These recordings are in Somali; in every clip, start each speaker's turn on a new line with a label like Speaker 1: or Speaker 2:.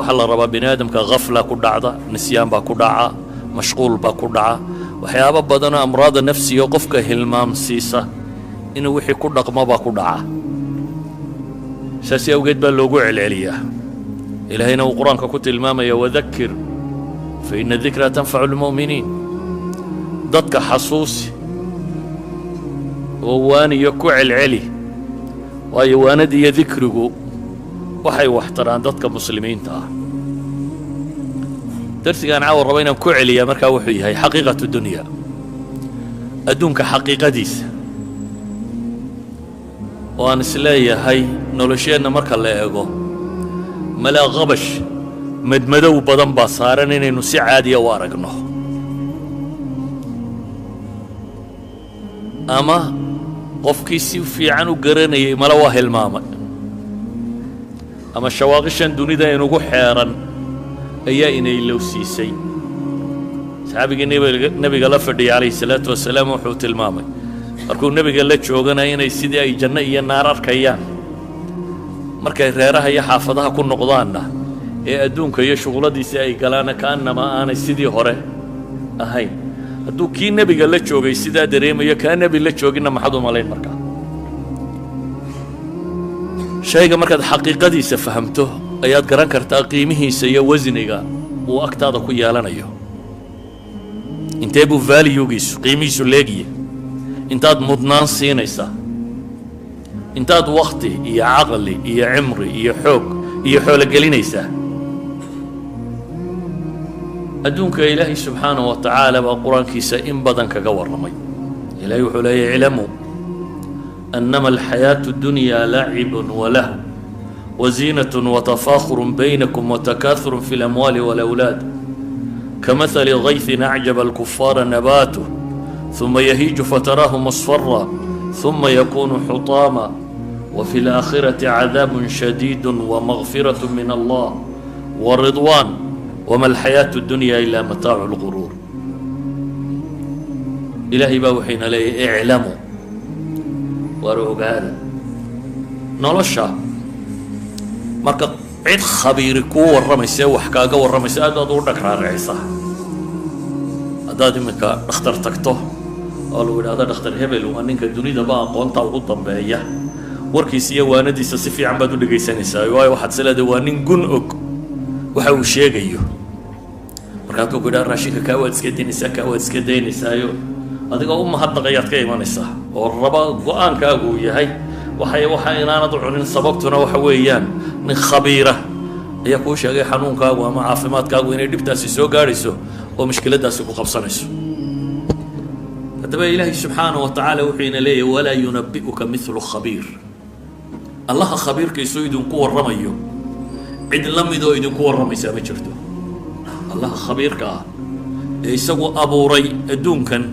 Speaker 1: Waxaa la rabaa bini aadamka khafla ku dhacda, nisyaan baa ku dhaca, mashquul baa ku dhaca, waxyaabo badanoo amraada nafsiga qofka hilmaamsiisa inuu wixii ku dhaqmo baa ku dhaca. Saasi awgeed baa loogu celceliyaa. Ilaahayna uu Qur-aanka ku tilmaamaya: "Wadakir fa ina dikraa tanfacu lmu'miniin." Dadka xasuusi oo waaniyo ku celceli, waayo waanada iyo dikrigu waxay waxtaraan dadka Muslimiinta ah. Darsigaan caawa raba inaan ku celiyaa markaa wuxuu yahay xaqiiqatu dunya, adduunka xaqiiqadiisa, oo aan isleeyahay nolosheenna marka la eego malaa qabash madmadow badan baa saaran inaynu si caadiya u aragno, ama qofkii si fiican u garanayay male waa hilmaamay, ama shawaaqishan dunida inugu xeeran ayaa inay lowsiisay. Saxaabigii Nebiga la fadhiyay calayhi salaatu wasalaam wuxuu tilmaamay markuu Nebiga la jooganaya inay sidii ay janno iyo naar arkayaan, markay reeraha iyo xaafadaha ku noqdaanna ee adduunka iyo shuquladiisii ay galaanna ka'annamaa aanay sidii hore ahayn. Hadduu kii Nebiga la joogay sidaa dareemayo, kaa Nebi la jooginna maxaad u malayn? Markaa shayga markaad xaqiiqadiisa fahamto ayaad garan kartaa qiimihiisa iyo wasniga uu agtaada ku yeelanayo, intee buu valuegiisu, qiimihiisu leegiya, intaad mudnaan siinaysaa, intaad wakti iyo caqli iyo cimri iyo xoog iyo xoolo gelinaysaa adduunka. Ilaahay subxaanahu wa tacaala baa Qur-aankiisa in badan kaga warramay. Ilahay wuxuu leeyahy: "Iclamuu annama alxayaatu dunyaa lacibun walahu waziinat watafaakhuru baynakum watakaathuru fi اlamwaali wاlawlaad, kamathali gaythin acjaba alkufaara nabaatuh, ثuma yahiiju fataraahu musfara, ثuma yakunu xutaama, wafi اlaakhirati cadaab shadiid wamagfiraة min Allah waridwaan, wma alxayaaةu اdunya ila mataacu اlguruur." Ilaahay baa waxayna leeyahy: iclamuu, waar ogaada. Nolosha marka cid khabiiri kuu warramaysa ee wax kaaga warramaysa, aad baad ugu dhag raaricaysaa. Haddaad iminka dhakhtar tagto oo lagu idhahdo dhakhtar hebel waa ninka dunidaba aqoonta ugu dambeeya, warkiisa iyo waanadiisa si fiican baad u dhegaysanaysaa, waayo waxaad is leedahay waa nin gun og waxa uu sheegayo. Markaad ku idhaha raashinka kaa waad iska daynaysaa, kaa waad iska daynaysaayo, adigoo u mahadnaqayaad ka imanaysaa oo raba go-aankaagu uu yahay waxay waxa inaanad u cunin, sababtuna waxa weeyaan nin khabiira ayaa kuu sheegay xanuunkaagu ama caafimaadkaagu inay dhibtaasi soo gaadhayso oo mushkiladaasi ku qabsanayso. Haddaba Ilaahay subxaanahu wa tacaala wuxuu ina leeyahy: "Walaa yunabi'uka mithlu khabiir." Allaha khabiirkiisu idinku warramayo cid la midoo idinku warramaysaa ma jirto. Allaha khabiirka ah ee isagu abuuray adduunkan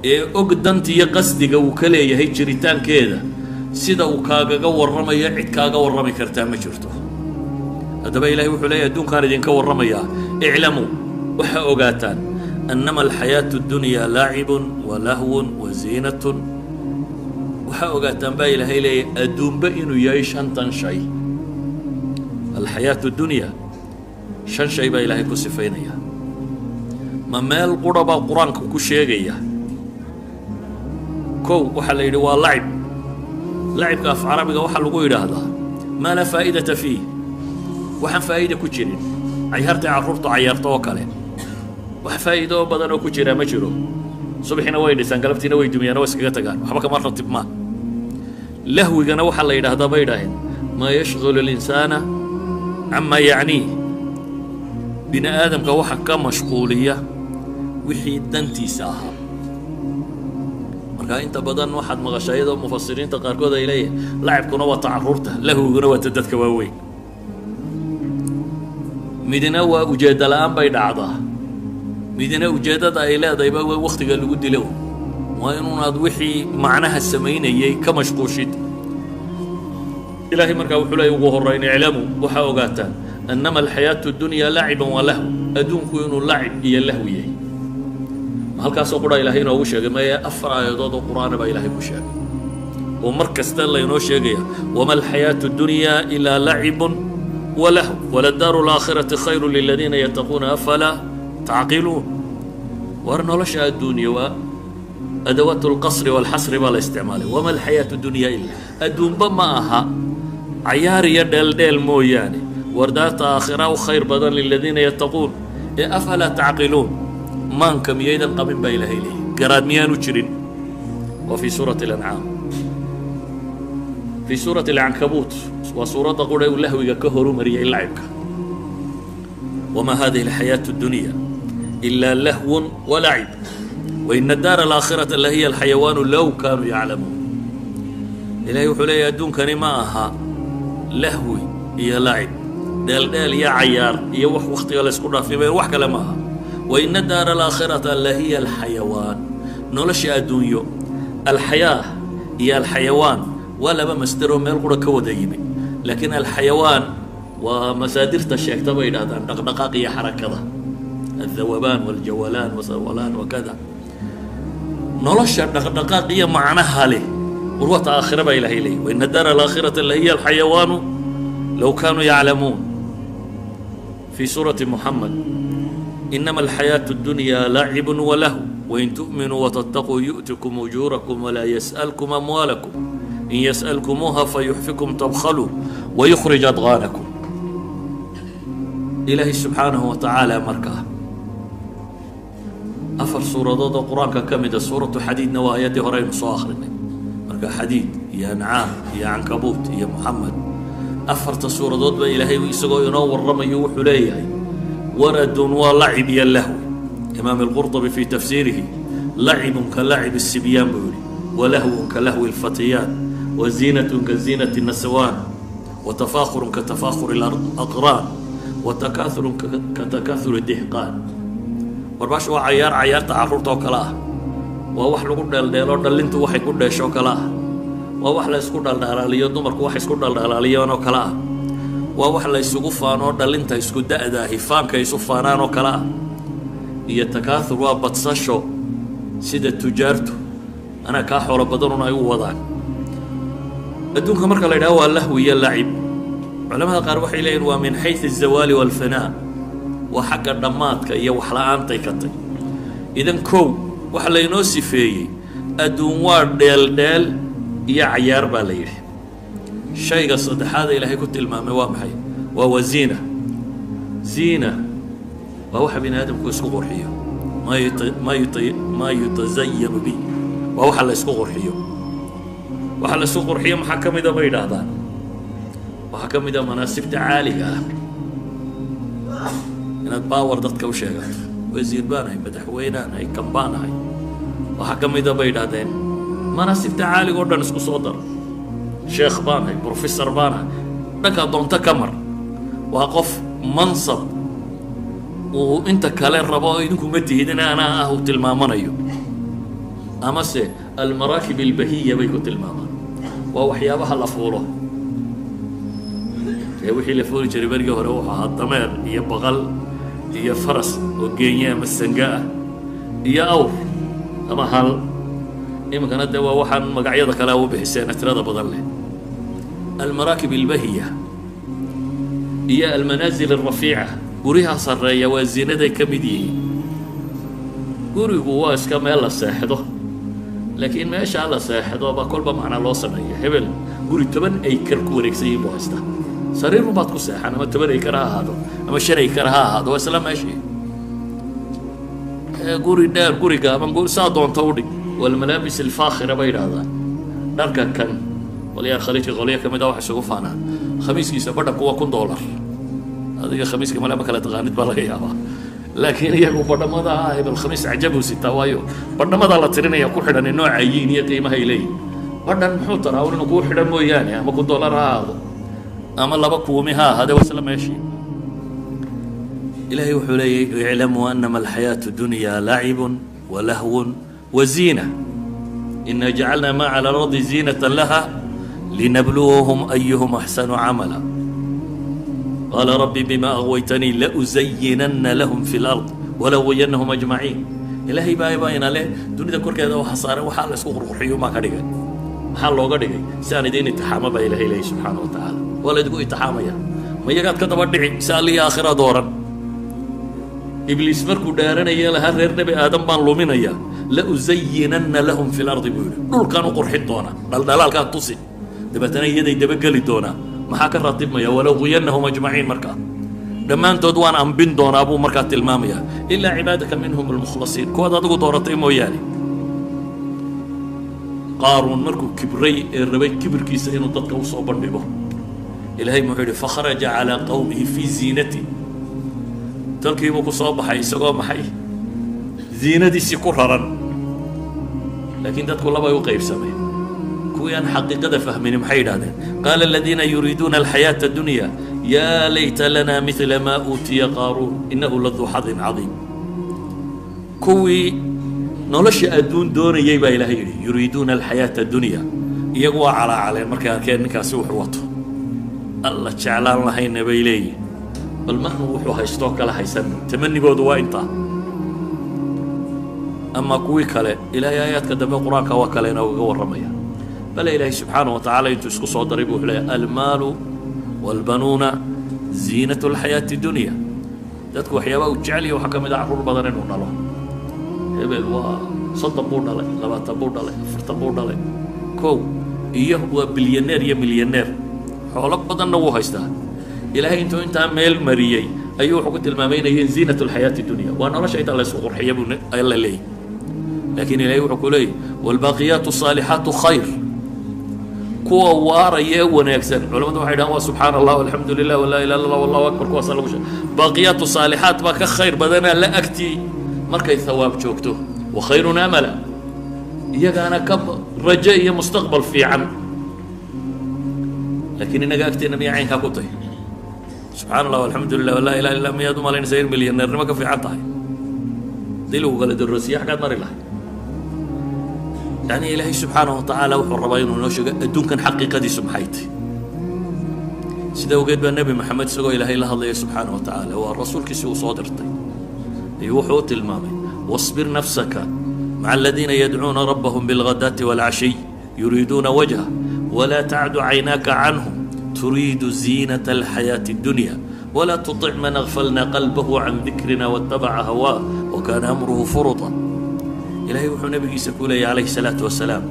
Speaker 1: ee og danta iyo qasdiga uu ka leeyahay jiritaankeeda, sida uu kaagaga warramayo cid kaaga warrami kartaa ma jirto. Haddaba Ilahay wuxuu leeyahy: adduunkaan idinka warramayaa, iclamuu, waxaa ogaataan, annama alxayaatu اddunyaa laacibun wa lahwun wa ziinatun. Waxaa ogaataan baa Ilaahay leeyahy adduunba inuu yahay shantan shay. Alxayaatu dunya shan shay baa Ilaahay ku sifaynaya. Ma meel qura baa Qur-aanka ku sheegaya? Kow, waxaa la yidhi waa lacib. Lacibka af Carabiga waxaa lagu yidhaahdaa maa laa faa'idata fiih, waxaan faa'iida ku jirin, cayaartay carruurtu cayaarto oo kale. Wax faa'iido oo badan oo ku jiraa ma jiro. Subaxina way dhisaan, galabtiina way dumiyaan, oo iskaga tagaan, waxba kama ratibmaan. Lahwigana waxaa la yidhaahdaa, bay idhaaheen, maa yashgulu alinsaana camaa yacniih, bini aadamka waxa ka mashquuliya wixii dantiisa ahaa. Marka inta badan waxaad maqashaa iyadoo mufasiriinta qaarkood ay leeyihin lacibkuna waa ta carruurta, lahwiguna waa ta dadka waaweyn. Midna waa ujeedda la-aan bay dhacdaa, midna ujeeddada ay leedahayba waa waktiga lagu dilo, waa inuunaad wixii macnaha samaynayay ka mashquushid. Ilaahay markaa wuxuu leeyay ugu horrayn: iclamuu, waxaa ogaataan, annama alxayaatu dunyaa laciban wa lahw, adduunku inuu lacib iyo lahwi yahay. Ma halkaasoo qura Ilaahay inoogu sheegay? Maya, 4 aayadood oo Qur'aana baa Ilaahay ku sheegay oo mar kasta laynoo sheegaya: wama alxayaatu dunyaa ilaa lacibun Walahu waladaaru alaakhirati khayru liladiina yattaquuna afalaa tacqiluun. War nolosha adduunya waa adawaat alqasri walxasri baa la isticmaalay. Wama alxayaatu dunya ila, adduunba ma aha cayaar iyo dheeldheel mooyaane. War daarta aakhira u khayr badan liladiina yattaquun ee afalaa tacqiluun, maanka miyaydan qabin baa Ilaahay leeyahy, garaad miyaanu jirin? Waa fii suurati alancaam. Fii suurati alcankabuut waa suuradda qura uu lahwiga ka horumariyey lacibka. Wamaa hadihi alxayaatu اdunya ilaa lahwun walacib waina daara alaakhirata lahiya alxayawaanu low kaanuu yaclamuun. Ilahay wuxuu leeyahy adduunkani ma aha lahwi iyo lacib, dheeldheel iyo cayaar iyo wax waktiga la isku dhaafimay, wax kale ma aha. Waina daara alaakhirata lahiya alxayawaan. Nolosha adduunyo, alxayaa iyo alxayawaan waa laba masderoo meel qura ka wada yimi, laakiin alxayawaan waa masaadirta sheegta bay yidhahdaan dhaqdhaqaaq iyo xarakada, aldhawabaan waljawalaan wasawalaan wakada. Nolosha dhaqdhaqaaq iyo macnaha leh warwata aakhira baa Ilahay leeyay. Waina daara alaakhirata lahiya alxayawaanu low kaanuu yaclamuun. Fii suurati Muxamed, inama alxayaaةu اdunya lacibu walahu wain tu'minuu watattaquu yu'tikum ujuurakum walaa yas'alkum amwaalakum in yas'alkumuuha fayuxfikum tabkhaluu wayukhrij adgaanakum. Ilaahay subxaanahu wa tacaala markaa afar suuradood oo qur-aanka ka mida, suuratu Xadiidna waa aayaddii hore aynu soo akhrinay. Marka Xadiid iyo Ancaam iyo Cankabuut iyo Muxamed, afarta suuradood baa Ilaahay isagoo inoo warramayo wuxuu leeyahay waradun waa lacib iyo lahwi. Imaam Alqurطabi fii tafsiirihi, lacibun ka lacib الsibyaan buu yihi, walahwun ka lahwi اlfatiyaan, waziinatun ka ziinati nasawaan, watafaakhurun ka tafaakhuri alaqraan, watakaathurun ka takaathuri dihqaan. Warbaasha waa cayaar, cayaarta carruurta oo kale ah, waa wax lagu dheeldheelo dhallintu waxay ku dheesho oo kale ah, waa wax la isku dhaldhalaaliyo dumarku wax isku dhaldhalaaliyaan oo kale ah, waa wax la isugu faanoo dhallinta isku da'daahi faanka isu faanaan oo kale ah. Iyo takaathur waa badsasho, sida tujaartu anaa kaa xoolo badanuna ay u wadaan. Adduunka marka la yidhaha waa lahwi iyo lacib, culamada qaar waxay leeyihin waa min xayثu الzawaali wاlfanaa, waa xagga dhammaadka iyo waxla-aantay ka tay. Idan kow waxa laynoo sifeeyey adduun waa dheeldheel iyo cayaar baa la yidhi. Shayga saddexaada Ilaahay ku tilmaamay waa maxay? Waa waziina. Ziina waa waxa bini aadamku isku qurxiyo, maa yutasayanu bi, waa waxa la isku qurxiyo. Waxa la isku qurxiyo maxaa ka mida bay yidhaahdaan? Waxaa ka mid a manaasibta caaliga ah, inaad power dadka u sheegato, wasiir baan ahay, madaxweynaan ahay, kan baan ahay. Waxaa ka mida bay yidhahdeen manaasibta caaliga o dhan isku soo dar, sheekh baan ahay, professor baan ahay, dhankaa doonto ka mar. Waa qof mansab uu inta kale rabo idinku ma tihidin anaa ah uu tilmaamanayo. Amase almaraakib albahiya bay ku tilmaamaan, waa waxyaabaha la fuulo. Ee wixii la fuuli jiray berigii hore wuxuu ahaa dameer iyo baqal iyo faras oo geenye ama sanga ah iyo awr ama hal. Iminkana dee waa waxaan magacyada kale u bixiseen tirada badan leh. Almaraakib albahiya iyo almanaazil alrafiica, guryaha sarreeya, waa zinaday ka mid yihiin. Gurigu waa iska meel la seexdo, laakiin meeshaa la seexdo baa kolba macnaa loo sameeya. Hebel guri 10 aykar ku wareegsan yihin buu haystaa, sariirun baad ku seexan, ama 10 aykar ha ahaado ama 5 aykar ha ahaado, waa isla meeshii. Guri dheer, guri gaaban, saa doonto udhig. Walmalaabis alfaakhira bay yidhaahdaan, dharka kan qolyaha khaliijka qolyo ka mid a wax isugu faanaan, khamiiskiisa badhanku waa $1000. Adiga khamiiska male ma kala taqaanid baa laga yaabaa, laakiin iyagu badhamada ah hebel khamiis cajabuu sitaa, waayo badhamadaa la tirinaya ku xidhan nooca yiin iyo qiimaha ay leeyihin. Badhan muxuu taraa un inuu kuu xidhan mooyaane, ama $1000 ha ahaado ama laba kuumi ha ahaade, waa isla meeshii. Ilahay wuxuu leeyay iclamuu anama alxayaatu dunya lacibun walahwun waziina ina jacalna ma cala alardi ziinata laha linabluwahum ayuhum axsanu camala. Qaala rabbi bima agwaytanii lauzayinana lahum fi lard walauwiyanahum ajmaciin. Ilaahay baa ina leh dunida korkeeda waxa saaran waxaa la isku qurqurxiyo maa ka dhigay. Maxaa looga dhigay? Si aan idiin itixaamo baa Ilahay leeyay subxaana wa tacaala. Waa la idinku itixaamaya. Ma iyagaad ka daba dhici mise allihi aakhira dooran? Ibliis markuu dhaaranaya lahaa reer Nebi Aadam baan luminayaa, la usayinanna lahum fi lardi buu yidhi, dhulkaan u qurxin doonaa, dhaldhalaalkaan tusi, dabeetana iyaday dabageli doonaa. Maxaa ka ratibmaya? Walauqiyannahum ajmaciin. Markaa dhammaantood waan ambin doonaa buu markaa tilmaamayaa, ilaa cibaadaka minhum almukhlasiin, kuwaad adigu dooratay mooyaane. Qaaruun markuu kibray ee rabay kibirkiisa inuu dadka usoo bandhigo, Ilaahay muxuu yidhi? Fakharaja calaa qowmihi fii ziinati. Tolkiibuu ku soo baxay isagoo maxay ziinadiisii ku raran. Laakiin dadku labay u qaybsameen. Kuwii aan xaqiiqada fahmini maxay yidhahdeen? Qaala aladiina yuriiduuna alxayaata addunya yaa layta lana midla maa uutiya qaaruun inahu laduu xadin cadiim. Kuwii nolosha adduun doonayay baa Ilaahay yidhi yuriiduuna alxayaata addunya, iyagu waa calaacaleen markay arkeen ninkaasi wuxuu wato. Alla jeclaan lahayna bay leeyihin, bal maanu wuxuu haystoo kala haysano. Tamanigoodu waa intaa. Ama kuwii kale Ilaahay aayaadka dambe Qur-aanka waa kale inoogaga warramaya. Bale Ilaahay subxaanaه wa tacaala intuu isku soo daray buu wuxuu leeyahy almaalu wاlbanuuna ziinat اlxayaati dunya. Dadku waxyaabaa uu jeceliya waxaa ka mid a carruur badan inuu dhalo. Hebel waa 30 buu dhalay, 20 buu dhalay, 40 buu dhalay, kow iyo waa bilyaneer iyo milyaneer, xoolo badanna wuu haystaa. Ilaahay intuu intaa meel mariyey ayuu wuxuu ku tilmaamay inayeen ziinat alxayaati dunya, waa nolosha intaa la isku qurxiya buu alla leeyahy. Laakiin Ilahay wuxuu ku leeyahy waalbaaqiyaatu asaalixaatu khayr, kuwa waaraya ee wanaagsan. Culamadu waxay dhahan waa subxaana Allah, alxamdu lilah, walaa ilaha illa allah, wallahu akbar. Kuwaasaa lagu sheegay baaqiyaatu saalixaat baa ka khayr badanaa la agtii markay thawaab joogto, wa khayrun amala, iyagaana ka rajo iyo mustaqbal fiican. Laakiin innaga agteenna miyaa caynkaa ku tahy? Subxana allah, alxamdu lilah, walaa ilaha illa, miyaad u malaynaysaa in milyaneernimo ka fiican tahay? Hadii lagu kala darroosiye xaggaad mari lahay? Yani Ilaahay subxaanaه wa tacaala wuxuu rabaa inuu inoo sheego adduunkan xaqiiqadiisu maxay tahy. Sida awgeed baa Nebi Moxamed isagoo Ilaahay la hadlaya subxaanaه wa tacaala, waa rasuulkiisi uu soo dirtay, ayuu wuxuu u tilmaamay: واصbir nafsaka maca aladiina yadcuuna rabbahum biاlghadaati wاlcashiy yuriiduuna wajha wlaa tacdu caynaaka canhum turiidu ziinaة alxayaaةi اddunya wlaa tuطic man agfalna qalbahu can dikrina wاtabaca hawaah wakana amruhu furuطa. Ilahay wuxuu nabigiisa ku leeyay calayhi الsalaatu wasalaam: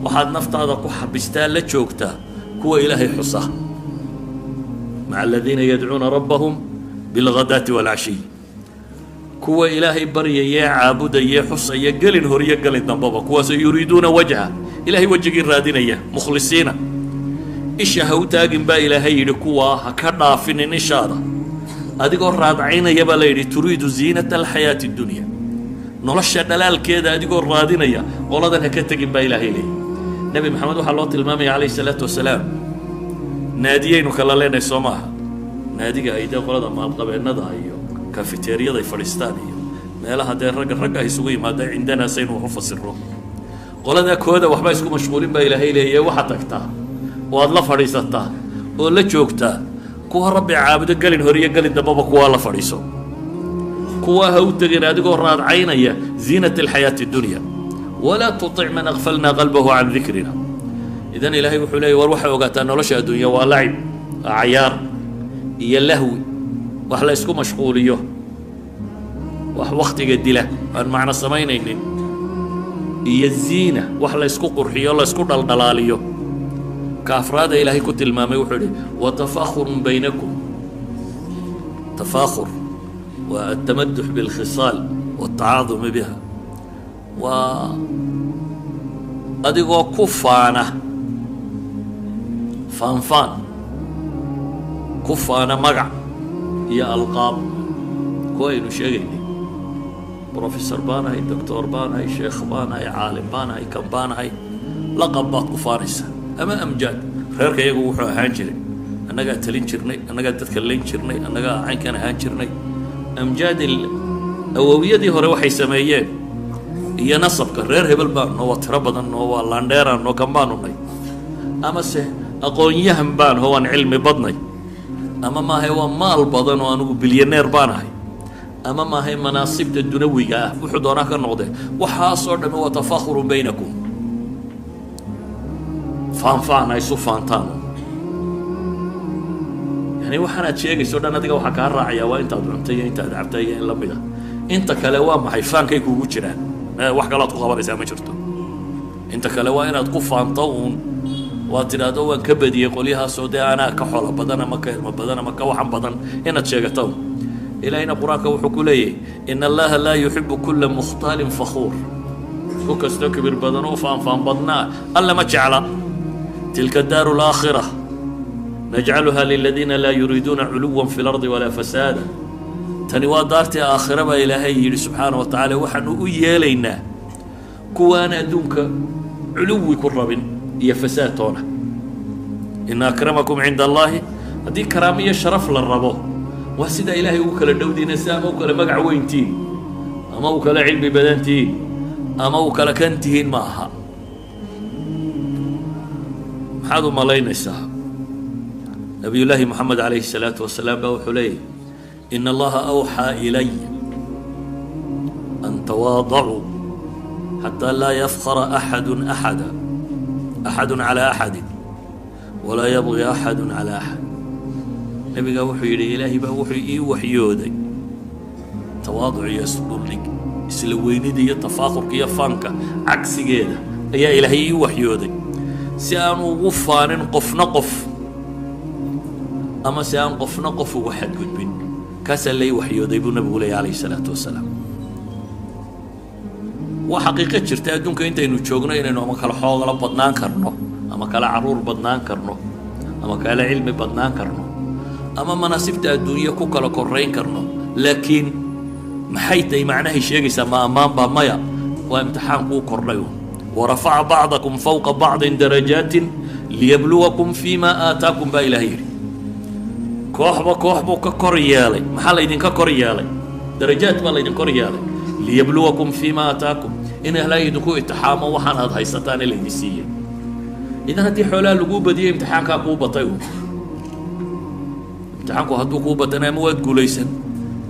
Speaker 1: waxaad naftaada ku xabistaa, la joogtaa kuwa Ilaahay xusa, maca aladiina yadcuuna rabbahum biاlghadaati wاlcashiy, kuwa Ilaahay baryayee caabudayee xusaya gelin horiyo gelin dambaba, kuwaasoo yuriiduuna wajha, Ilahay wejigii raadinaya, mukhlisiina. Isha ha u taagin baa Ilaahay yidhi, kuwaa ha ka dhaafinin ishaada adigoo raadcaynaya baa la yidhi, turiidu ziinata alxayaati اddunya, nolosha dhalaalkeeda adigoo raadinaya, qoladan ha ka tegin baa Ilaahay leeyay. Nebi Maxamed waxaa loo tilmaamaya calayhi salaatu wasalaam, naadiyaynu kala leenahay soo maaha? Naadiga ay dee qolada maalqabeennada iyo kafeteriyada ay fadhiistaan iyo meelaha dee ragga ragga ay isugu yimaada cindanaa saynu wax u fasirno, qoladaa kooda waxba isku mashquulin baa Ilaahay leeyahy. Waxaad tagtaa oo aad la fadhiisataa oo la joogtaa kuwa Rabbi caabudo gelin hore iyo gelin dambaba, kuwaa la fadhiiso, kuwaa ha u tegin adigoo raadcaynaya ziinat alxayaati اdunya, walaa tuطic man akfalna qalbahu can dikrina. Idan Ilaahay wuxuu leeyay: war waxay ogaataa nolosha adduunya waa lacib, waa cayaar iyo lahwi, wax la isku mashquuliyo, wax waktiga dila aan macno samaynaynin, iyo ziina, wax la isku qurxiyo, la isku dhaldhalaaliyo. Ka afraada Ilaahay ku tilmaamay wuxuu idhi watafaakhurun baynakum. Tafaakhur waa altamadux bilkhisaal waltacaadumi biha, waa adigoo ku faana, faanfaan ku faana magac iyo alqaab kuwa aynu sheegaynay: professor baanahay, doctor baanahay, sheekh baanahay, caalim baanahay, kan baanahay, laqab baad ku faanaysaa, ama amjaad, reerka iyagu wuxuu ahaan jiray, annagaa talin jirnay, annagaa dadka layn jirnay, annagaa caynkan ahaan jirnay, amjaadil awowiyadii hore waxay sameeyeen iyo nasabka reer hebel baanno, waa tiro badanno, waa laandheeraanno, kan baanu nay, amase aqoon-yahan baan ho, waan cilmi badnay, ama maahay waa maal badan oo anugu bilyaneer baan ahay, ama maahay manaasibta dunawiga ah, wuxuu doonaa ka noqdee. Waxaasoo dhamme waa tafaakhurun baynakum, faanfaan ha isu faantaan. Yani Yani waxaanaad sheegayso dhan adiga waxaa kaa raacaya waa intaad cuntay iyo intaad cabtay iyo in la mid a. Inta kale waa maxay? Faankay kuugu jiraan, wax kalood ku qabanaysaa ma jirto. Inta kale waa inaad ku faanto uun, waad tidhaahdo waan ka badiyey qolyahaasoo dee anaa ka xolo badan ama ka ilmo badan ama ka waxan badan inaad sheegato. Ilaahayna qur-aanka wuxuu ku leeyahy in allaha laa yuxibu kula mukhtaalin fakhuur, ku kastoo kibir badan oo faanfaan badnaa alla ma jecla. Tilka daaru laakhira najcaluha liladiina laa yuriiduuna culuwa fi lardi walaa fasaada. Tani waa daartii aakhira baa ilaahay yidhi subxaana wa tacaala, waxaanu u yeelaynaa kuwaan adduunka culuwi ku rabin iyo fasaad toona. Ina akramakum cinda allaahi, haddii karaamo iyo sharaf la rabo waa sidaa ilaahay ugu kala dhowdiina, si ama u kala magac weyntihiin ama u kala cilmi badantihiin ama u kala kan tihiin ma aha. Maxaad u malaynaysaa? Nabiyullaahi moxamed calayhi salaatu wasalaam baa wuxuu leeyahy in allaha awxaa ilay an tawaadacuu xataa laa yafkara axadu axada axadu calaa axadin walaa yabgi axadu calaa axad. Nebigaa wuxuu yidhi ilaahay baa wuxuu ii waxyooday tawaaduc iyo isdhuldhig, isla weynida iyo tafaakurka iyo faanka cagsigeeda ayaa ilaahay ii waxyooday, si aan ugu faanin qofna qof ama si aan qofna qof ugu xadgudbin. Kaasaa lai waxyooday buu nabigu leeyay calayhi salaatu wasalaam. Waa xaqiiqo jirta adduunka intaynu joogno inaynu ama kala xoogala badnaan karno ama kala carruur badnaan karno ama kala cilmi badnaan karno ama manaasibta adduunye ku kala korayn karno, laakiin maxay tahay macnahay sheegaysaa? Ma ammaan baa? Maya, waa imtixaan kuu kordhay. Warafaca bacdakum fawqa bacdin darajaatin liyabluwakum fima aataakum baa ilahay yidhi. Kooxba koox buu ka kor yeelay. Maxaa laydinka kor yeelay? Darajaad baa laydin kor yeelay. Liyabluwakum fima aataakum, in ilaahay idinku itixaamo waxaan aad haysataan ee laydin siiyey. Idan haddii xoolaha laguu badiyey, imtixaankaa kuu batay uun. Imtixaanku hadduu kuu batana, ama waad guulaysan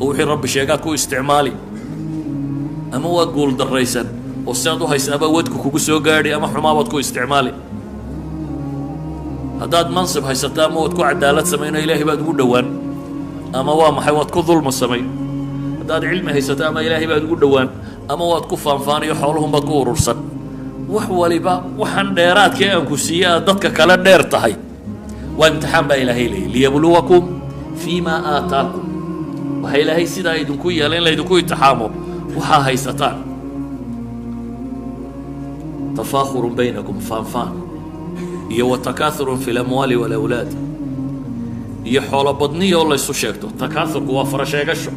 Speaker 1: oo wixii rabbi sheegaad ku isticmaali, ama waad guul darraysan oo si aad u haysaabaa wadku kugu soo gaadhi ama xumaabaad ku isticmaali. Haddaad mansib haysato, ama waad ku cadaalad samayn oo ilaahay baad ugu dhowaan, ama waa maxay, waad ku dulma samayn. Haddaad cilmi haysato, ama ilaahay baad ugu dhowaan ama waad ku faanfaaniyo xooluhun baad ku urursan. Wax waliba waxaan dheeraadkii aan ku siiye aad dadka kale dheer tahay waa imtixaan baa ilaahay leeyay. Liyabluwakum fii ma aataakum, waxaa ilaahay sidaa idinku yeelay in laydinku itixaamo waxaa haysataan. Tafaakhurun baynakum, faanfaan, iyo wa takaathurun fi lamwaali walawlaad, iyo xoolo badniyo laysu sheegto. Takaathurku waa farasheegasho,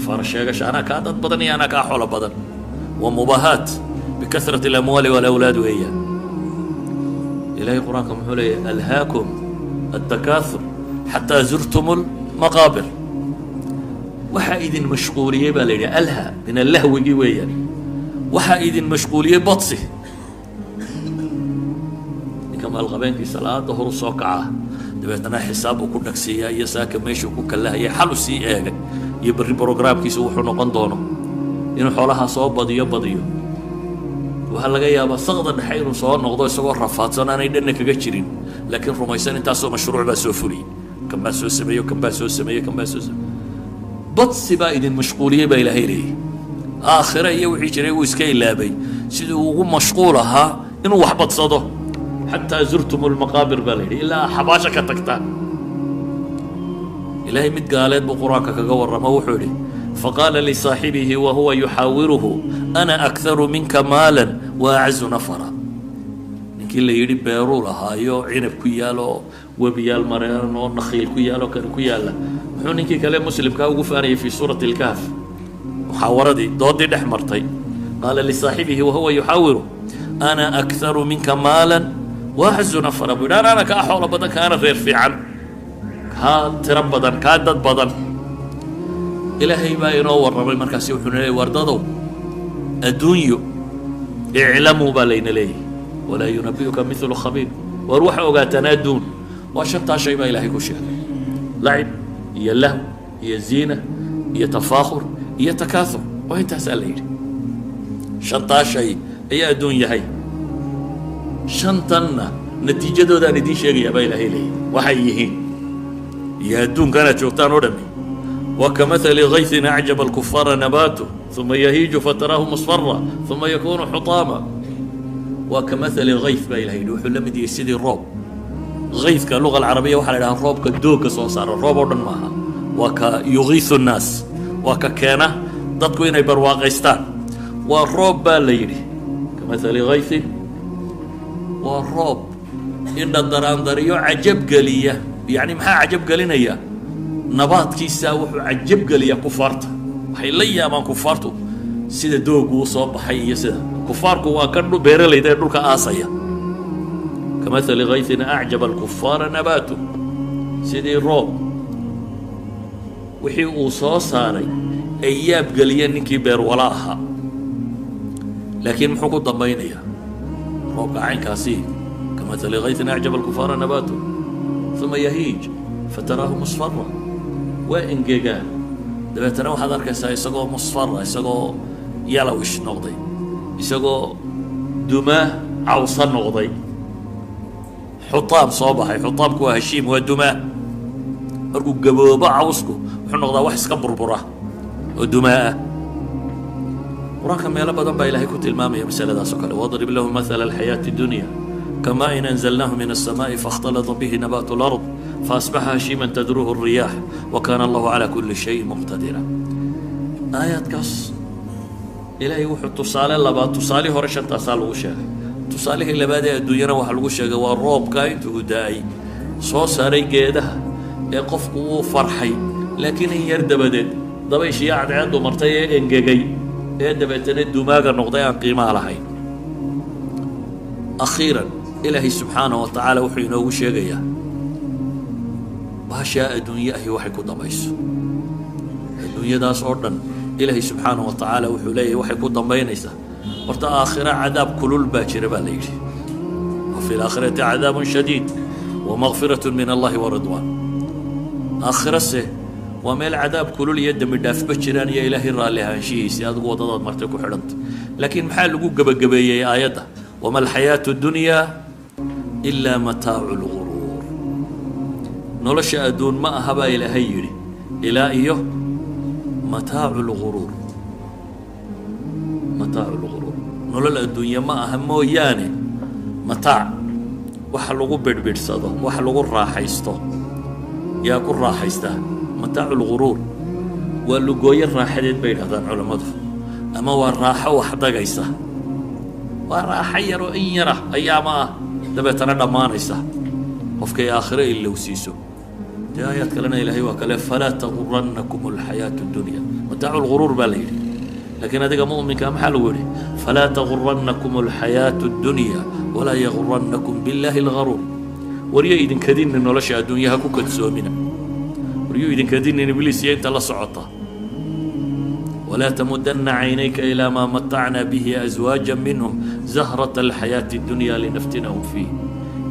Speaker 1: farasheegasho, anaa kaa dad badan iyo anaa kaa xoolo badan. Waa mubaahaat bikasrati alamwaali walawlaad weeyaan. Ilahay qur-aanka muxuu leeyahy? Alhaakum altakaathur xataa zurtum lmaqaabir. Waxaa idin mashquuliyey baa la yidhi, alha min allahwigii weeyaan, waxaa idin mashquuliyey badsi. Ninka maalqabeenkii salaada horu soo kacaa, dabeetana xisaab uu ku dhagsiiyaa iyo saaka meeshuu ku kalahayay xalu sii eegay iyo berri brograamkiisa wuxuu noqon doono inuu xoolaha soo badiyo badiyo. Waxaa laga yaabaa saqda dhexe inuu soo noqdo isagoo rafaadsan, aanay dhanna kaga jirin, laakiin rumaysan intaasoo mashruuc baa soo fuliyey, kan baa soo sameeyo, kan baa soo sameeye, kan baa soo sameeye. Badsi baa idin mashquuliyey baa ilaahay leeyahy. Aakhire iyo wixii jiray wuu iska ilaabay siduu ugu mashquul ahaa inuu wax badsado. Xataa zurtum lmaqaabir baa la yidhi, ilaa xabaasha ka tagtaan. Ilaahay mid gaaleed buu qur-aanka kaga warramo, wuxuu yidhi faqaala lisaaxibihi wa huwa yuxaawiruhu ana akharu minka maalan wa acazu nafara. Ninkii la yidhi beeruu lahaayo, cinab ku yaal oo webiyaal mareen oo nakhiil ku yaal oo kani ku yaalla, muxuu ninkii kale muslimkaa ugu faanayay? Fii suurati alkahf muxaawaradii doodii dhex martay, qaala lisaaxibihi wahuwa yuxaawiru ana akharu minka maalan wa acazu nafara buu yidhi, anaana kaa xoolo badan, kaana reer fiican, kaa tiro badan, kaa dad badan. Ilaahay baa inoo warramay markaasi, wuxuuna leeyay wardadow adduunyo iclamuu baa layna leeyahy, walaa yunabi'uka mithlu khabiir. War waxa ogaataan adduun waa shantaa shay baa ilaahay ku sheegay: lacib iyo lahw iyo ziina iyo tafaakhur iyo takaathur. Waa intaasaa la yidhi, shantaa shay ayaa adduun yahay. Shantanna natiijadoodaan idiin sheegayaa baa ilaahay leeyahy. Waxay yihiin iyo adduunkanaad joogtaan oo dhami waa كمثل غيث أعجب الكفار نباته ثم يهيج فتراه مصفرا ثم يكون حطاما. Waa كمثل غيث baa Ilahay yidhi, wuxuu la mid yahay sidii roob. Gaythka luga alcarabiya waxaa la idhaha roobka doogga soo saara. Roob oo dhan maaha, waa ka يغيث الناس, waa ka keena dadku inay barwaaqaystaan. Waa roob baa la yidhi, كمثل غيث, waa roob indha daraandariyo cajab geliya. Yacni maxaa cajab gelinaya? Nabaadkiisaa wuxuu cajab geliyaa kufaarta. Waxay la yaabaan kufaartu sida doogu u soo baxay iyo sida kufaarku waa kan beeralayda ee dhulka aasaya. كمثل غيث أعجب الكفار نباته, sidii roob wixii uu soo saaray ay yaab geliyeen ninkii beerwala ahaa. Laakiin muxuu ku dambaynayaa roobka caynkaasi? كمثل غيث أعجب الكفار نباته ثم يهيج فتراه مصفرا, waa engegaa, dabeetana waxaad arkaysaa isagoo مصفرا, isagoo yellowish noqday, isagoo dumaa cawsa noqday, حطام soo baxay. Xutaamku waa هشيم, waa dumaa. Markuu gaboobo cawsku wuxuu noqdaa wax iska burbura oo dumaa ah. Qur-aanka meelo badan baa Ilahay ku tilmaamaya masaladaas oo kale. واضرب لهم مثل الحياة الدنيا كماء أنزلناه من السماء فاختلط به نبات الأرض فأصبح هشيما تذروه الرياح وكان الله على كل شيء مقتدرا. Aayaadkaas Ilaahay wuxuu tusaale labaad, tusaalihii hore shantaasaa lagu sheegay, tusaalihii labaad ee adduunyana waxaa lagu sheegay waa roobka intuu da-ay soo saaray geedaha ee qofku wuu farxay, laakiin in yar dabadeed dabayshiiyo cadceeddu martay ee engegay ee dabeetana dumaaga noqday aan qiimaha lahayn. Akhiiran, Ilaahay subxaanaه wa tacaala wuxuu inoogu sheegayaa baashaa adduunye ahi waxay ku dambayso. Adduunyadaas oo dhan Ilaahay subxaanaه wa tacaala wuxuu leeyahay waxay ku dambaynaysaa horta aakhira cadaab kulul baa jira baa la yidhi, وفي الآخرة عذاب شديد ومغفرة من الله ورضوان. Aakhirase waa meel cadaab kulul iyo dembi dhaafba jiraan iyo Ilaahay raalli ahaanshihiisi, adigu waddadaad martay ku xidhanta. Laakiin maxaa lagu gebagabeeyey aayadda? وما الحياة الدنيا إلا متاع الغرور. Nolosha adduun ma aha baa Ilaahay yidhi ilaa iyo متاع الغرور. متاع الغرور, nolol adduunye ma aha mooyaane mataac, waxa lagu bidhbidhsado, waxa lagu raaxaysto. Yaa ku raaxaystaa? متاع الغرور waa lugooyo raaxadeed bay yidhahdaan culammadu, ama waa raaxo wax dagaysa, waa raaxo yaroo in yara ayaama ah, dabeetana dhammaanaysa qofkay aakhiro ilowsiiso. Dee aayaad kalena Ilaahay waa kale, فلا تغرنكم الحياة الدنيا. متاع الغرور baa la yidhi, laakiin adiga mu'minka maxaa lagu yidhi? فلا تغرنكم الحياة الدنيا ولا يغرنكم بالله الغرور. Waryo idinkadinin nolosha adduunyaha ku kadsoomina, waryuu idinkadinin Ibliis iyo inta la socota. ولا تمدن عينيك إلى ما متعنا به أزواجا منهم زهرة الحياة الدنيا لنفتنهم فيه.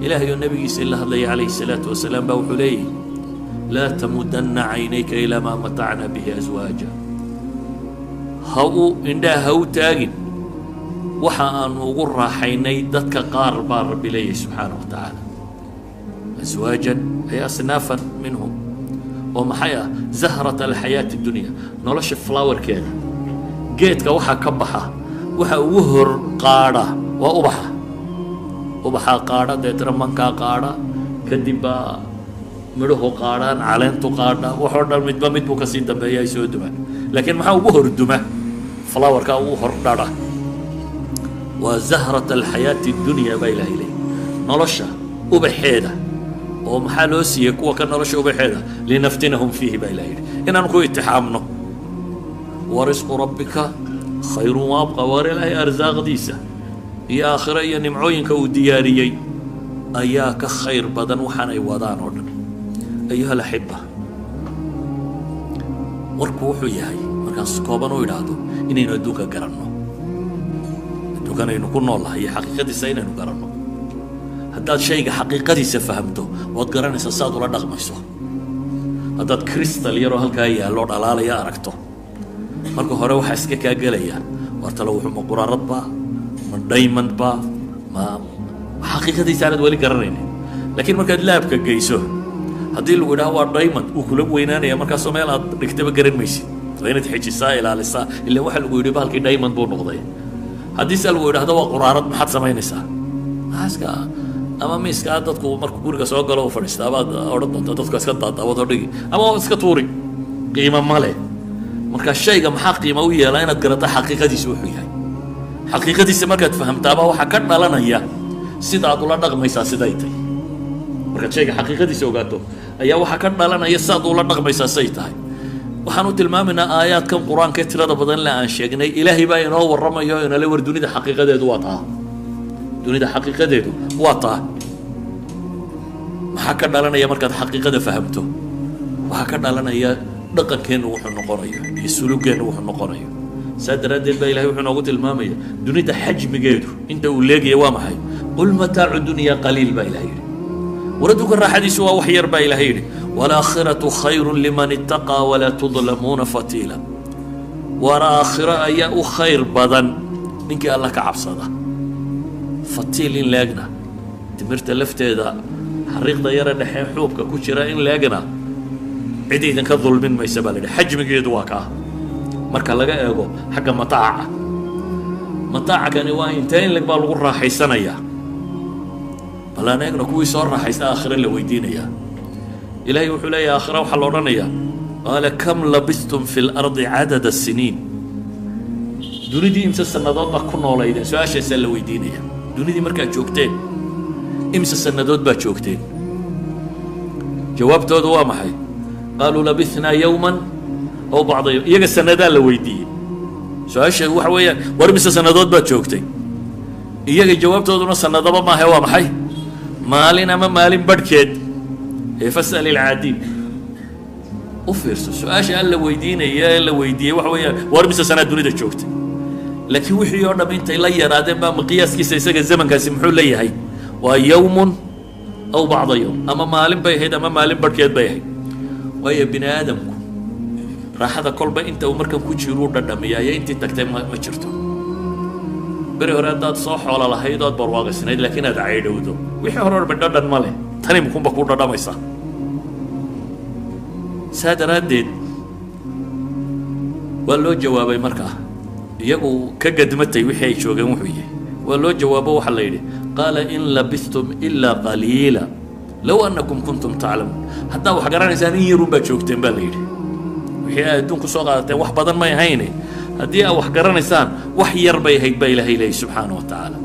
Speaker 1: Ilaahay oo nabigiisa la hadlaya calayhi الsalaatu wasalaam baa wuxuu leeyahy لا تمدن عينيك إلى ما متعنا به أزواجا, ha u indhaha ha u taagin waxa aanu ugu raaxaynay dadka qaar baa Rabbi leeyahay subxaanaه wa tacaala. أزواجا أي أصنافا منهم, oo maxay ah? زهرة الحياة الدنيا, nolosha flowerkeeda, geedka waxaa ka baxa waxa ugu hor qaadha waa ubaxa. Ubaxaa qaadha, deetana mankaa qaadha, kadib baa midhuhu qaadhaan, caleentu qaadha, waxoo dhan midba mid buu kasii dambeeya ay soo dumaan. Laakiin maxaa ugu hor duma? Flowerkaa ugu hor dhadha waa زهرة الحياة الدنيا baa Ilahay leeyay, nolosha ubaxeeda. Oo maxaa loo siiyey kuwa ka nolosha ubaxeeda? لنفتنهم فيه baa Ilahay yidhi, inaanu ku itixaamno. ورزق ربك خير وأبقى. Waar Ilaahay arsaaqdiisa iyo aakhiro iyo nimcooyinka uu diyaariyey ayaa ka khayr badan waxaanay wadaan oo dhan. أيها الأحبة, warku wuxuu yahay markaas kooban u idhaahdo inaynu adduunka garanno, adduunkan aynu ku nool nahay iyo xaqiiqadiisa inaynu garanno. Haddaad shayga xaqiiqadiisa fahamto, waad garanaysaa saaad ula dhaqmayso. Haddaad crystal yaroo halkaa yaallo dhalaalaya aragto, marka hore waxaa iska kaa gelaya wartalo wuxuu ma quraarad baa, ma diamond baa, ma xaqiiqadiisa aanad weli garanaynin. Laakiin markaad laabka geyso, haddii lagu idhaho waa diamond, wuu kula weynaanaya. Markaasoo meel aad dhigtaba garan maysid, waa inaad xejisaa, ilaalisaa, ilaan waxaa lagu yidhi bahalkii diamond buu noqday. Haddii se lagu idhahdo waa quraarad, maxaad samaynaysaa? Maxaaska ama miiskaa dadku markuu guriga soo galo u fadhiistaa baad odhan doontaa, dadku iska daadaawado dhigi ama waa iska tuuri, qiimo ma leh. Marka shayga maxaa qiimo u yeelaa? Inaad garato xaqiiqadiisa wuxuu yahay. Xaqiiqadiisa markaad fahamtaaba waxaa ka dhalanaya sidaad ula dhaqmaysaa siday tahay. Markaad shayga xaqiiqadiisa ogaato ayaa waxaa ka dhalanaya sidaad ula dhaqmaysaa say tahay. Waxaan u tilmaamaynaa aayaadkan Qur-aanka ee tirada badan le aan sheegnay, Ilaahay baa inoo warramayo, inala war dunida xaqiiqadeedu waa taa, dunida xaqiiqadeedu waa taa. Maxaa ka dhalanaya markaad xaqiiqada fahamto? Waxaa ka dhalanaya dhaqankeennu wuxuu noqonayo iyo suluugeennu wuxuu noqonayo. Saa daraaddeed baa Ilahay wuxuu noogu tilmaamaya dunida xajmigeedu inta uu leegaya waa maxay. Qul mataacu dunya qaliil baa Ilahay yidhi, war adduunka raaxadiisu waa wax yar baa Ilahay yidhi, walaakhiratu khayrun liman ittaqaa walaa tudlamuuna fatiila. Waar aakhiro ayaa u khayr badan ninkii Alla ka cabsada. Fatiil in leegna, timirta lafteeda xariiqda yara dhexee xuubka ku jira in leegna, cid idinka dulmin maysa baa la yidhi. Xajmigeedu waa kaa marka laga eego xagga mataaca. Mataacakani waa intee in leg baa lagu raaxaysanayaa? Bal aan eegno kuwii soo raaxaysta aakhire la weydiinayaa. Ilaahay wuxuu leeyahay, aakhire waxaa la odhanayaa, qaala kam labistum fi lardi cadada siniin, dunidii imse sannadood baa ku noolaydeen? Su-aashaasaa la weydiinaya. Dunidii markaad joogteen imse sannadood baa joogteen? Jawaabtoodu waa maxay? Qaaluu labithnaa yowman aw bacda yowm. Iyaga sannadaa la weydiiyey. Su-aasha waxa weeyaan, war imise sannadood baad joogtay? Iyaga jawaabtooduna sanadaba maahe, waa maxay? Maalin ama maalin barhkeed. Ee fas'al ilcaadiin. U fiirso su-aasha aan la weydiinaya ee la weydiiyey waxa weeyaan, war imise sanaad dunida joogtay? Laakiin wixii oo dham intay la yaraadeen baa miqyaaskiisa isaga zamankaasi muxuu leeyahay? Waa yowmun aw bacda yowm, ama maalin bay ahayd ama maalin barhkeed bay ahayd. Waayo bini aadamku raaxada kolba inta uu markan ku jiruu dhadhamiyaa, iyo intii tagtay ma jirto. Beri hore haddaad soo xoolo lahayd ood barwaaqisnayd, laakiin aad caydhowdo, wixii hore orba dhadhan ma leh, tani mukunba kuu dhadhamaysaa. Saa daraaddeed waa loo jawaabay. Markaa iyagu ka gadmatay wixii ay joogeen wuxuu yahay, waa loo jawaabo. Waxaa la yidhi, qaala in labistum ilaa qaliila low annakum kuntum taclamuun. Haddaa wax garanaysaan in yarun baad joogteen baa la yidhi. Wixii aad adduunku soo qaadateen wax badan may ahayne, haddii aad wax garanaysaan wax yar bay ahayd baa Ilaahay leeyay subxaana wa tacaala.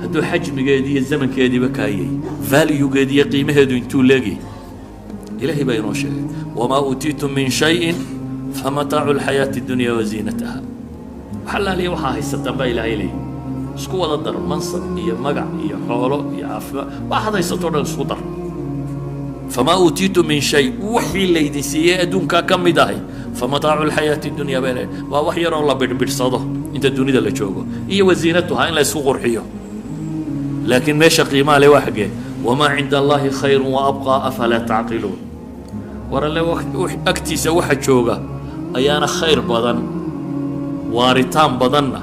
Speaker 1: Hadduu xajmigeedii iyo zamankeediiba kaayay, valuegeedi iyo qiimaheedu intuu leegayay Ilaahay baa inoo sheegay, wamaa uutiitum min shayin famataacu lxayaati dunya waziinataha. Wax allaaliya waxaa haysataan baa Ilaahay leeyay, isku wada dar, mansab iyo magac iyo xoolo iyo caafimaad, waxaad haysato dhan isku dar. Famaa uutiitum min shay, wixii laydin siiyey adduunkaa ka mid ahay, famataacu lxayaati dunya bay leedahay, waa wax yaroo la bidhbidhsado inta dunida la joogo, iyo waziinatuha in la isku qurxiyo. Laakiin meesha qiimaa le waa xaggee? Wamaa cinda Allahi khayru wa abqaa afalaa tacqiluun. War Alle agtiisa waxa jooga ayaana khayr badan, waaritaan badanna,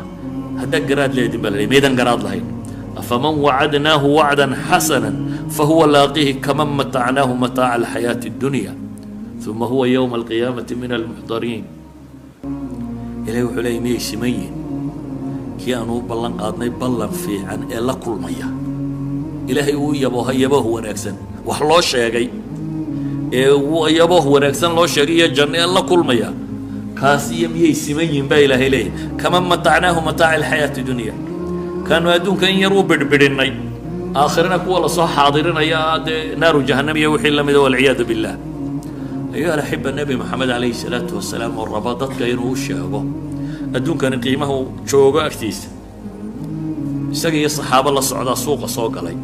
Speaker 1: haddaa garaad leedin baa la leey. Maydan garaad lahayn? Afaman wacadnaahu wacdan xasana fahuwa laaqihi kaman matacnaahu mataaca alxayaati اddunya uma huwa yowma alqiyaamati min almuxdariin. Ilahay wuxuu leeyay, miyay siman yihin kii aanu u ballan qaadnay ballan fiican ee la kulmaya, Ilaahay uu yabooha yabooh wanaagsan, wax loo sheegay ee yabooh wanaagsan loo sheegay iyo janno ee la kulmaya kaas, iyo miyay siman yihin baa Ilaahay leeyahy, kaman matacnaahu mataaca alxayaati dunya, kaanu adduunka in yar u bidhbidhinnay, aakhirana kuwa lasoo xaadirinaya dee naaru jahannam iyo wixii lamida, walciyaadu billah. Ayuha alaxiba, Nebi Maxamed calayhi salaatu wasalaam oo raba dadka inuu u sheego adduunkani qiimahu joogo agtiisa, isaga iyo saxaabo la socdaa suuqa soo galay.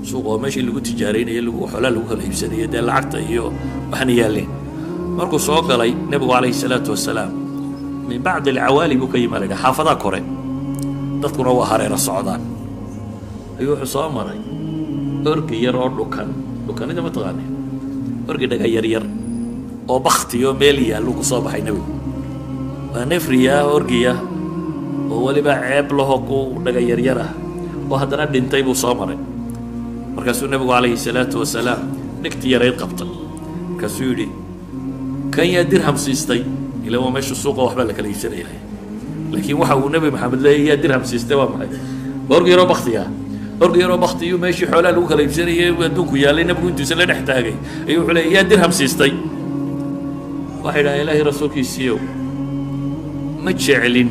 Speaker 1: Suuqa oo meeshii lagu tijaaraynaya, lagu xoolaa lagu kala iibsanaya, dee lacagta iyo waxna yaalleen. Markuu soo galay nebigu calayhi salaatu wasalaam, min bacdi alcawaali buu ka yimi la yidhaha, xaafadaha kore, dadkuna waa hareero socdaan, ayuu wuxuu soo maray orgi yar oo dhukan. Dhukanida ma taqaani? Orgi dhaga yar yar oo baktiyo meel yaalluu ku soo baxay nebigu. Waa nefriya orgiya oo weliba ceeb laho ku dhaga yaryar ah Oo haddana dhintay buu soo maray. Markaasuu nebigu calayhi salaatu wasalaam dhegti yarayd qabtay, markaasuu yidhi: "Kan yaa dirham siistay?" Ila waa meesha suuqa, waxbaa la kala iibsanaya, laakiin waxa uu Nebi Maxamed leeyay "yaa dirham siistay" waa maxay? Orgi yaroo baktiya, orgi yaroo baktiyuu meeshii xoolaha lagu kala iibsanayay adduunku yaallay nebigu intuusan la dhex taagay ayuu wuxuu leeyay: "Yaa dirham siistay?" Waxay dhahay: "Ilaahay rasuulkiisiiyow, ma jeclin,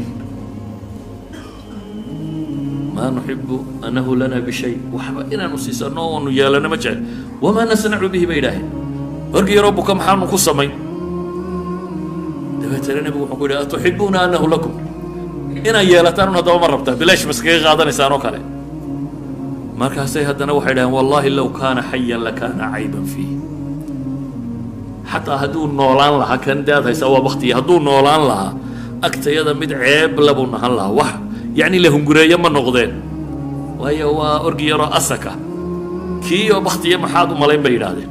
Speaker 1: maa nuxibu annahu lana bishay, waxba inaanu siisano oonu yeelano ma jecel. Wamaa nasnacu bihi?" bay idhaaheen. "Orgi yaroo buka maxaanu ku samayn?" Dabeetana nebigu wuxuu ku yidhi: "Atuxibuuna annahu lakum? Inaad yeelataan un haddaba ma rabtaa? Bilaash maskaga qaadanaysaan oo kale?" Markaasay haddana waxay dhaheen: "Wallahi low kaana xayan lakaana cayban fiih. Xataa hadduu noolaan lahaa, kan dee aad haysaa waa baktiya, hadduu noolaan lahaa agtayada mid ceeb labuu nahan lahaa, wax yacni la hungureeyo ma noqdeen, waayo waa orgi yaroo asaka, kii oo baktiya maxaad u malayn?" bay yidhaahdeen.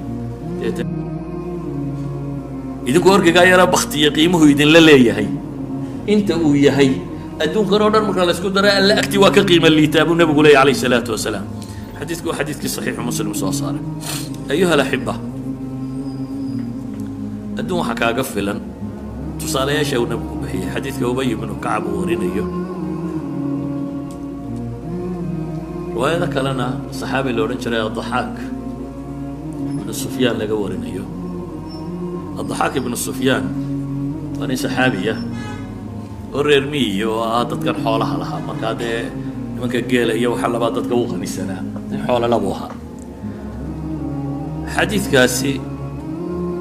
Speaker 1: Idinku orgigaa yaroo baktiya qiimuhu idinla leeyahay inta uu yahay adduunkan oo dhan marka la isku dara, Alle agti waa ka qiimo liitaa, buu nebigu leeyay calayhi salaatu wasalaam. Xadiidku waa xadiidkii saxiixu Muslim soo saaray. Ayuha alaxiba, adduun waxaa kaaga filan tusaalayaasha uu nebigu bixiyey. Xadiidka Ubay ibnu Kacab uu warinayo, riwaayado kalena saxaabi la odhan jiray Adaxaak ibnu Sufyaan laga warinayo. Adaxaak ibnu Sufyaan waa nin saxaabiya oo reer miyi oo ah, dadkan xoolaha lahaa. Markaa dee nimanka geela iyo waxa labaa dadka u qanisanaa, nin xoolo labuu ahaa. Xadiidkaasi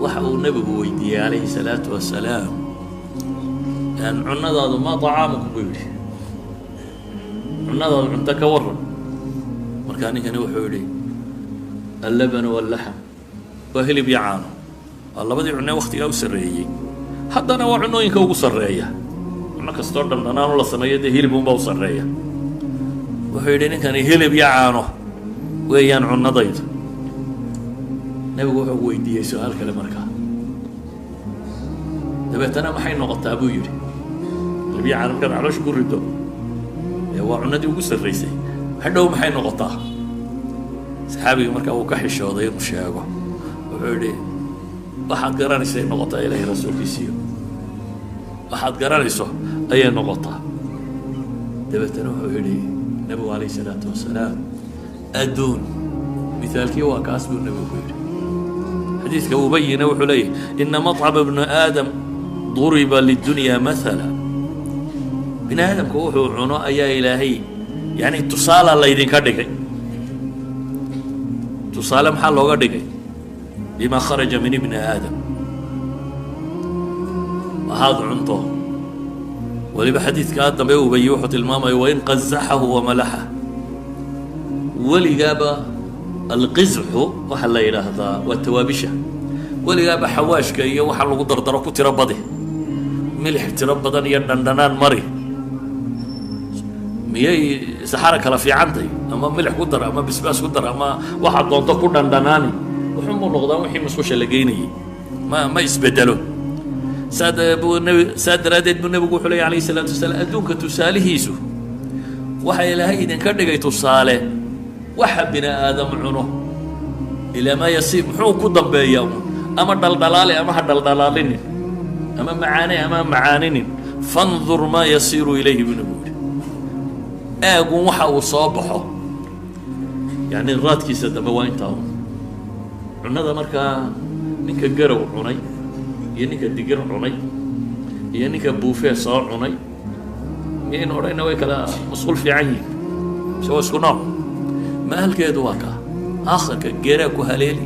Speaker 1: waxa uu nebigu weydiiyey calayhi salaatu wasalaam: "Cunadaadu, maa طacaamuku?" buu yidhi. "Cunadaadu cunto ka waran?" Markaa ninkani wuxuu yidhi: "Allabanu wallaxm, waa hilib iyo caano." Waa labadii cunne waktigaa u sarreeyey, haddana waa cunooyinka ugu sarreeya. Cunno kastoo dhandhanaanu la sameeyo dee hilib unbaa u sarreeya. Wuxuu yidhi ninkani: "Hilib iyo caano weeyaan cunnadaydu." Nebigu wuxuu weydiiyey su-aal kale markaa dabeetana: "Maxay noqotaa?" buu yidhi. Hilib iyo caano markaad caloosha ku rido ee waa cunnadii ugu sarraysay, hadhow maxay noqotaa? Saxaabiga markaa uu ka xishooday inuu sheego. Wuxuu yidhi: "Waxaad garanaysay noqotaa, Ilaahay rasuulkiisiiyo, waxaad garanayso ayay noqotaa." Dabeetana wuxuu yidhi nebigu calayhi salaatu wasalaam: "Adduun mithaalkii waa kaas," buu nebigu ku yidhi. Xadiidka Ubayina wuxuu leeyahy: "Ina maطcama bnu aadam duriba lidunya mahala." Bini aadamku wuxuu cuno ayaa Ilaahay yani tusaala laydinka dhigay. Tusaale maxaa looga dhigay? Bima kharaja min ibni aadam, waxaad cunto. Weliba xadiidkaa dambe Ubayi wuxuu tilmaamaya: "Wain qazaxahu wamalaxah." Weligaaba alqizxu waxaa la yidhaahdaa waa tawaabisha. Weligaaba xawaashka iyo waxa lagu dardaro ku tiro badi, milix tiro badan iyo dhandhanaan mari, miyay saxara kala fiicantay? Ama milix ku dar, ama bisbaas ku dar, ama waxaad doonto ku dhandhanaani, wuxuunbuu noqdaa wixii musqusha la geynayay, ma isbedelo. Saa buu nebi, saa daraaddeed buu nebigu wuxuu ley alayhi salaatu wasalaam: adduunka tusaalihiisu waxa Ilaahay idinka dhigay tusaale waxa bini aadam cuno ilaa maa yasiib. Muxuu ku dambeeyaa? Un ama dhaldhalaali ama ha dhaldhalaalinin, ama macaane ama macaaninin. "Fandur maa yasiiru ilayhi," buu nebigu yihi. Eegun waxa uu soo baxo, yacni raadkiisa dambe waa intaa un cunada. Markaa ninka garow cunay iyo ninka digir cunay iyo ninka buufee soo cunay, miyaynu odhayna way kala masquul fiican yihin, mise waa isku nooc? Maalkeedu waa kaa, aakhirka geeraa ku haleeli.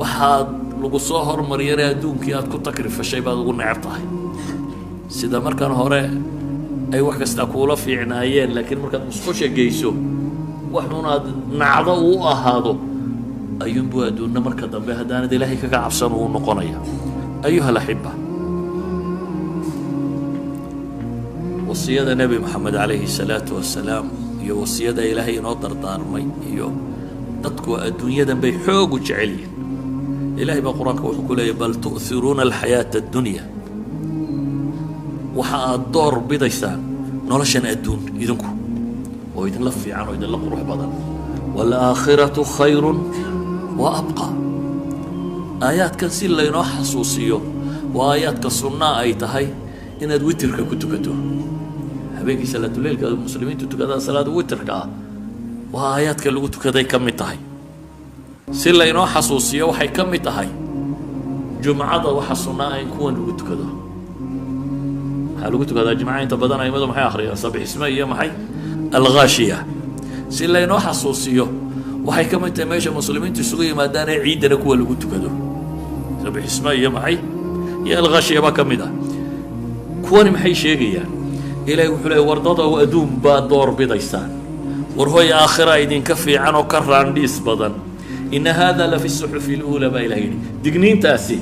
Speaker 1: Waxaad lagu soo hormariyana adduunkii aad ku takrifashay baad ugu neceb tahay. Sida markan hore ay wax kasta kuula fiicnaayeen, laakiin markaad musqusha geyso waxunaad nacdo uu ahaado ayuunbuu adduunna marka dambe, haddaanad Ilaahay kaga cabsan, uu noqonaya. Ayuha alaxiba, wasiyada Nebi Moxamed calayhi salaatu wasalaam iyo wasiyada Ilaahay inoo dardaarmay iyo dadku adduunyadan bay xoog u jecel yihin. Ilahay baa qur-aanka wuxuu ku leeyahy: "Bal tu'hiruuna alxayaata addunya." Waxa aad door bidaysaan noloshan adduun idinku. Oo idinla fiican oo idinla qurux badan. Waalaakhiratu khayrun wa abqa. Aayaadkan si laynoo xasuusiyo waa aayaadka sunnaa ay tahay inaad witirka ku tukato habeenkii salaatuleylka muslimiintu tukadaan salaada witirka ah, waa aayaadka lagu tukaday ka mid tahay. Si laynoo xasuusiyo waxay ka mid tahay jumcada waxa sunnaa in kuwan lagu tukado. Waxaa lagu tukadaa jimca inta badan aimadu maxay akhriyaan? Sabixisme iyo maxay? Alghaashiya. Si laynoo xasuusiyo waxay ka mid tahay meesha muslimiintu isugu yimaadaan ee ciiddana kuwa lagu tukado, sabixisme iyo maxay iyo alghaashiya baa ka mid ah. Kuwani maxay sheegayaan? Ilahay wuxuu leey, wardada adduun baa door bidaysaan, war hoy aakhira idinka fiican oo ka raandhiis badan. Ina hada la fi suxufi luula baa ilahay yidhi. Digniintaasi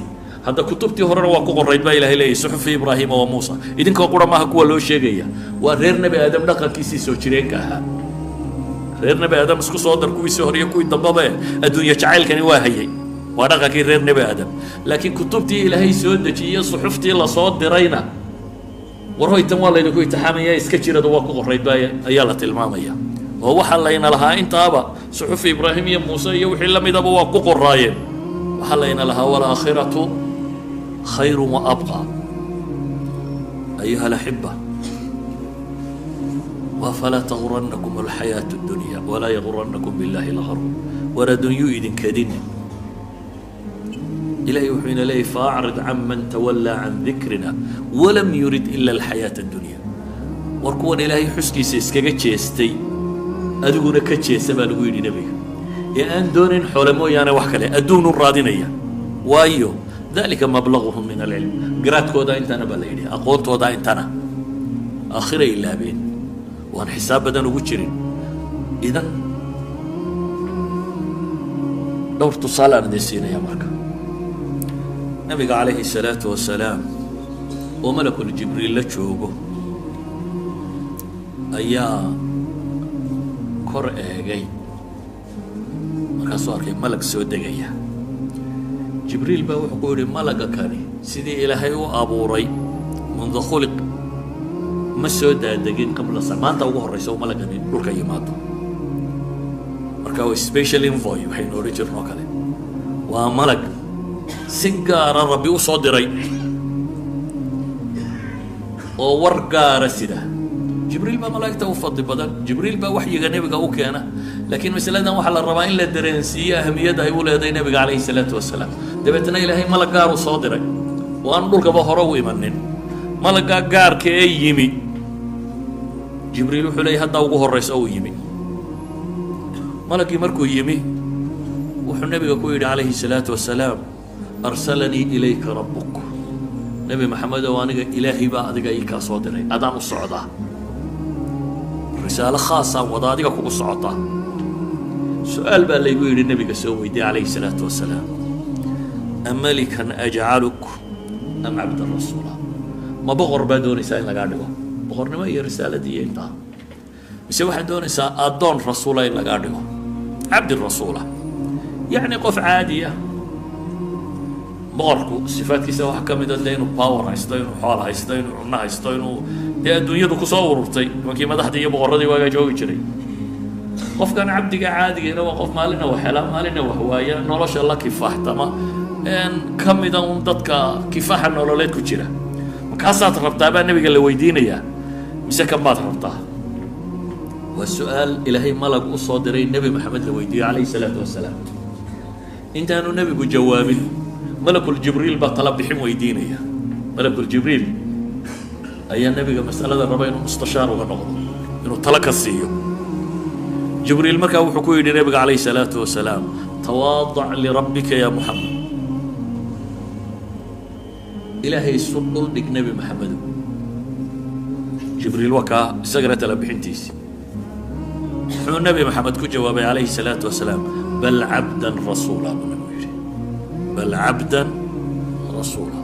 Speaker 1: hadda kutubtii horena waa ku qorayd baa ilahay leeyahy, suxufi Ibraahima wa Muusa. Idinkoo qura maaha kuwa loo sheegaya, waa reer Nebi Aadam dhaqankiisii soo jireenka ahaa. Reer Nebi Aadam isku soo dar, kuwiisii hore iyo kuwii dambaba, adduunye jacaylkani waa hayay, waa dhaqankii reer Nebi Aadam. Laakiin kutubtii Ilaahay soo dejiyey, suxuftii lasoo dirayna, war hoy tan waa laydinku itixaamaya, iska jiradu waa ku qorayd baa ayaa la tilmaamaya. Oo waxaa layna lahaa intaaba suxufi Ibraahim iyo Muuse iyo wixii la midaba waa ku qoraayeen. Waxaa layna lahaa walaakhiratu khayru wa abqa. Ayuha alaxiba, waa falaa taguranakum alxayaatu اdunya walaa yaguranakum biاllahi lgaruur. War addunyuu idinkadine. Ilahay wuxuu ina leeyahy, faacrid can man tawallaa can dikrina walam yurid ila alxayaata addunya. War kuwan Ilaahay xuskiisa iskaga jeestay adiguna ka jeesa baa lagu yidhi nebiga, ee aan doonayn xoole mooyaane wax kale, adduunu raadinaya. Waayo, dalika mablaguhum min alcilm, garaadkooda intana baa la yidhi, aqoontooda intana, aakhiray ilaabeen waan xisaab badan ugu jirin. Idan dhowr tusaale aan idin siinaya. Marka nabiga calayhi الsalaatu wasalaam oo malakul Jibriil la joogo ayaa kor eegay, markaasuu arkay malag soo degaya. Jibriil baa wuxuu ku yidhi, malaga kani sidii Ilaahay u abuuray munda khuliq ma soo daadegin qabla sa maanta ugu horraysa uu malagani dhulka yimaado. Marka waa special envoy waxaynu odhan jirnoo kale, waa malag si gaara Rabbi u soo diray oo war gaara sida. Jibriil baa malaa'igta u fadli badan, Jibriil baa waxyiga nebiga u keena, laakiin masaladan waxaa la rabaa in la dareensiiyo ahamiyadda ay u leedahay nebiga calayhi salaatu wasalaam. Dabeetna Ilaahay malag gaar u soo diray oo aan dhulkaba hore u imanin. Malaggaa gaarka ee yimi, Jibriil wuxuu leeyay haddaa ugu horraysa uu yimi. Malaggii markuu yimi wuxuu nebiga ku yidhi calayhi salaatu wasalaam, arsalanii ilayka rabbuk. Nebi Maxamed ow, aniga Ilaahay baa adiga ii kaa soo diray, adaan u socdaa, risaalo khaasaan wada adiga kugu socotaa. Su-aal baa laygu yidhi nebiga soo weydiye calayhi salaatu wasalaam, amalikan ajcaluk am cabdan rasuula? Ma boqor baa doonaysaa in lagaa dhigo, boqornimo iyo risaaladii iyo intaa, mise waxaad doonaysaa addoon rasuula in lagaa dhigo, cabdi rasuula, yacni qof caadi ah? Boqorku sifaadkiisa waxaa ka mid a dee inuu power haysto, inuu xool haysto, inuu cunno haysto, inuu dee adduunyadu kusoo ururtay, nimankii madaxdii iyo boqorradii waagaa joogi jiray. Qofkan cabdiga caadigiina waa qof maalina wax hela, maalina wax waaya, nolosha la kifaaxtama, ka mida un dadka kifaaxa nololeed ku jira. Markaasaad rabtaa baa nebiga la weydiinayaa, mise kan baad rabtaa? Waa su-aal Ilaahay malag u soo diray Nebi Maxamed la weydiiyo calayhi salaatu wasalaam. Intaanu nebigu jawaabin, malakul Jibriil baa tala bixin weydiinaya. Malakul Jibriil ayaa nebiga masalada raba inuu mustashaar uga noqdo, inuu talo ka siiyo. Jibriil markaa wuxuu ku yidhi nebiga calayhi salaatu wasalaam, tawaadac lirabbika ya Muxamed, Ilaahay isu dhuldhig Nebi Maxamedow. Jibriil waa kaa isagana tala bixintiisi. Muxuu Nebi Maxamed ku jawaabay calayhi salaatu wasalaam? Bal cabdan rasuula buu nabigu yidhi, bal cabdan rasuula.